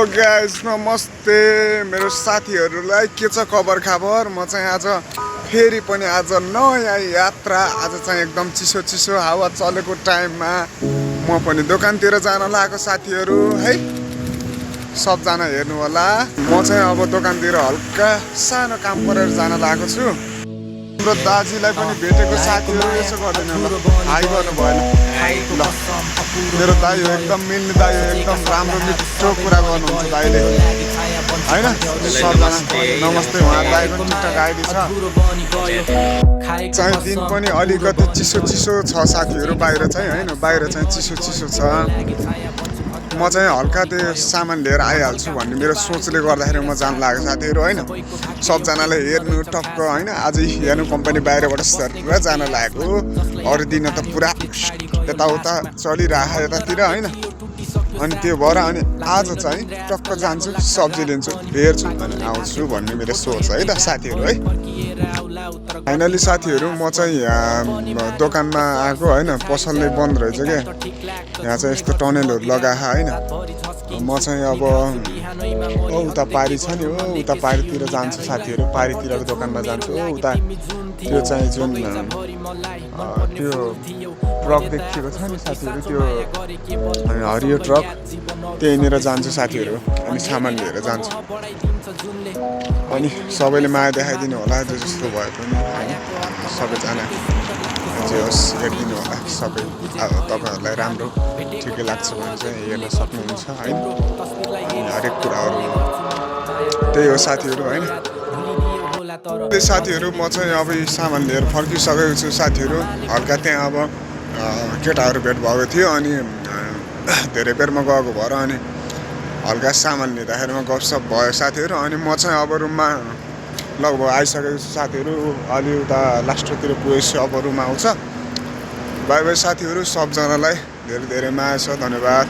Guys नमस्ते मेरो साथीहरूलाई के छ खबर म चाहिँ आज फेरि पनि आज नयाँ यात्रा आज चाहिँ एकदम चिसो चिसो हावा चलेको टाइममा म पनि दोकानतिर जान लागेको साथीहरू है सबजना हेर्नु होला म चाहिँ अब दोकानतिर हल्का सानो काम गरेर जान लागेको छु हाम्रो दाजुलाई पनि भेटेको साथीहरू यसो गर्दैन हाई गर्नु भएन ल मेरो दाइ हो एकदम मिल्ने दाइ हो एकदम राम्रो मिठो कुरा गर्नुहुन्छ दाइले हैन सबजना नमस्ते उहाँ दाइ पनि ठिकठाक आइदिन्छ चाहिँ दिन पनि अलिकति चिसो चिसो छ साथीहरू बाहिर चाहिँ हैन बाहिर चाहिँ चिसो चिसो छ म चाहिँ हल्का त्यो सामान लिएर आइहाल्छु भन्ने मेरो सोचले गर्दाखेरि म जान लाग्यो साथीहरू हैन सबजनाले हेर्नु टक्क हैन आज हेर्नु कम्पनी बाहिरबाट सरेर जान लागेको अरू दिन त पुरा यताउता चलिरहेको यतातिर हैन अनि त्यो भएर अनि आज चाहिँ टक्क जान्छु सब्जी लिन्छु हेर्छु अनि आउँछु भन्ने मेरो सोच है त साथीहरू है फाइनली साथीहरू म चाहिँ यहाँ दोकानमा आएको हैन पसल नै बन्द रहेछ क्या यहाँ चाहिँ यस्तो टनेलहरू लगाएको हैन म चाहिँ अब उता पारी छ नि हो उता पारीतिर जान्छु साथीहरू पारीतिर दोकानमा जान्छु उता त्यो चाहिँ जुन त्यो ट्रक देखिएको छ नि साथीहरू त्यो हरियो ट्रक त्यहीँनिर जान्छु साथीहरू अनि सामान लिएर जान्छु अनि सबैले माया देखाइदिनु होला जो जस्तो भए पनि होइन सबैजना जे होस् हेरिदिनु होला सबै तपाईँहरूलाई राम्रो ठिकै लाग्छ भने चाहिँ हेर्न सक्नुहुन्छ होइन अनि हरेक कुराहरू त्यही हो साथीहरू होइन साथीहरू म चाहिँ अब यी सामान लिएर फर्किसकेको छु साथीहरू हल्का त्यहाँ अब केटाहरू भेट भएको थियो अनि धेरै बेरमा गएको भएर अनि हल्का सामान लिँदाखेरिमा गफसप भयो साथीहरू अनि म चाहिँ अब रुममा लगभग आइसकेको छु साथीहरू अलि उता लास्टतिर पुगेपछि अब रुममा आउँछ बाई बाई साथीहरू सबजनालाई धेरै धेरै माया छ धन्यवाद।